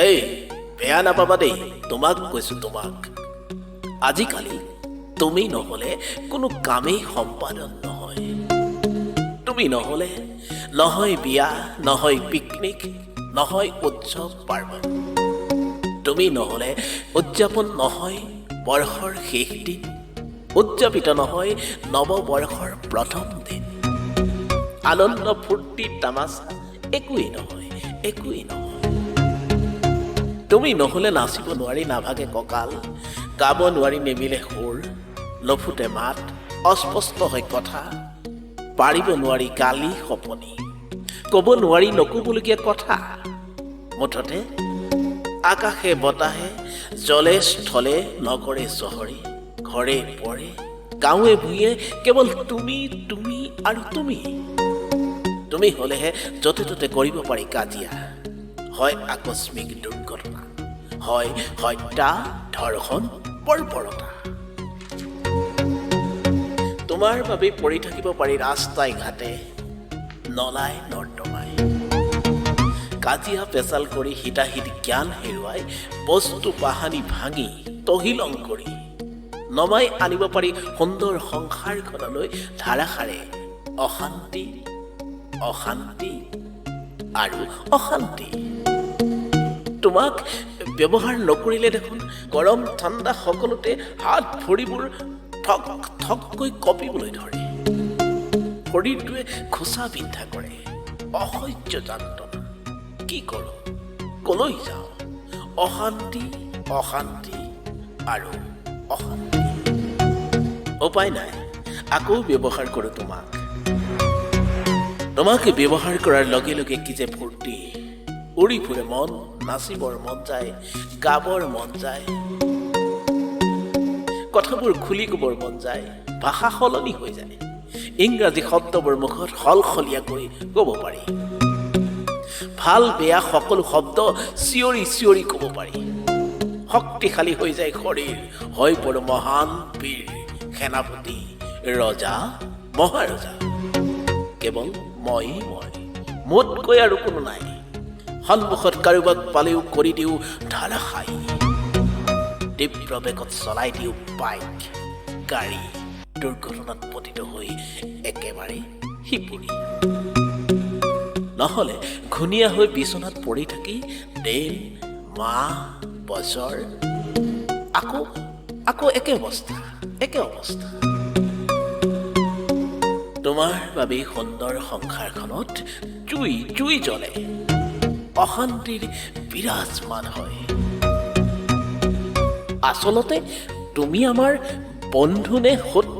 এই, বেয়া নাপাবা দেই, তোমাক কৈছো তোমাক। আজিকালি তুমি নহ'লে কোনো কামেই সম্পাদন নহয়। তুমি নহ'লে নহয় বিয়া, নহয় পিকনিক, নহয় উৎসৱ পাৰ্বণ। তুমি নহ'লে উদযাপন নহয় বৰ্ষৰ শেষ দিন, উদযাপিত নহয় নৱবৰ্ষৰ প্ৰথম দিন। আনন্দ ফূৰ্তি তামাচা একোৱেই নহয়, একোৱেই নহয়। তুমি নহ'লে নাচিব নোৱাৰি, নাভাগে কঁকাল, গাব নোৱাৰি, নিমিলে সুৰ, নফুটে মাত, অস্পষ্ট হয় কথা, পাৰিব নোৱাৰি গালি শপনি, ক'ব নোৱাৰি নক'বলগীয়া কথা। মুঠতে আকাশে বতাহে, জলে স্থলে, নগৰে চহৰে, ঘৰে পৰে, গাঁৱে ভূঞে কেৱল তুমি, তুমি আৰু তুমি। তুমি হ'লেহে য'তে ত'তে কৰিব পাৰি কাজিয়া, হয় আকস্মিক দুৰ্ঘটনা, হয় হত্যা, ধৰ্ষণ, বৰ্বৰতা। তোমাৰ বাবেই পৰি থাকিব পাৰি ৰাস্তাই ঘাটে, নলাই নৰ্দমাই। কাজিয়া পেচাল কৰি হিতাহিত জ্ঞান হেৰুৱাই, বস্তু বাহানি ভাঙি তহিলং কৰি নমাই আনিব পাৰি সুন্দৰ সংসাৰখনলৈ ধাৰাসাৰে অশান্তি, অশান্তি আৰু অশান্তি। তোমাক ব্যৱহাৰ নকৰিলে দেখোন গৰম ঠাণ্ডা সকলোতে হাত ভৰিবোৰ ঠক ঠককৈ কঁপিবলৈ ধৰে, শৰীৰটোৱে খোচা বিন্ধা কৰে, অসহ্য যন্ত্ৰণা। কি কৰোঁ, কলৈ যাওঁ? অশান্তি, অশান্তি আৰু অশান্তি। উপায় নাই, আকৌ ব্যৱহাৰ কৰোঁ তোমাক। তোমাক ব্যৱহাৰ কৰাৰ লগে লগে কি যে ফূৰ্তি, উৰি ফুৰে মন, নাচিবৰ মন যায়, গাবৰ মন যায়, কথাবোৰ খুলি ক'বৰ মন যায়, ভাষা সলনি হৈ যায়, ইংৰাজী শব্দবোৰ মুখত সলসলীয়াকৈ ক'ব পাৰি, ভাল বেয়া সকলো শব্দ চিঞৰি চিঞৰি ক'ব পাৰি। শক্তিশালী হৈ যায় শৰীৰ, হৈ পৰে মহান বীৰ, সেনাপতি, ৰজা, মহাৰজা। কেৱল মই, মই, মোতকৈ আৰু কোনো নাই। সন্মুখত কাৰোবাক পালেও কৰি দিওঁ ধাৰাশায়ী, তীব্ৰ বেগত চলাই দিওঁ বাইক, গাড়ী, দুৰ্ঘটনাত পতিত হৈ একেবাৰে সিপুৰি। নহ'লে ঘূণীয়া হৈ বিচনাত পৰি থাকি দিন, মাহ, বছৰ, আকৌ আকৌ একে অৱস্থা, একে অৱস্থা। তোমাৰ বাবেই সুন্দৰ সংসাৰখনত জুই জুই জ্বলে, অশান্তিৰ বিৰাজমান হয়। আচলতে তুমি আমাৰ বন্ধু নে শত্ৰু?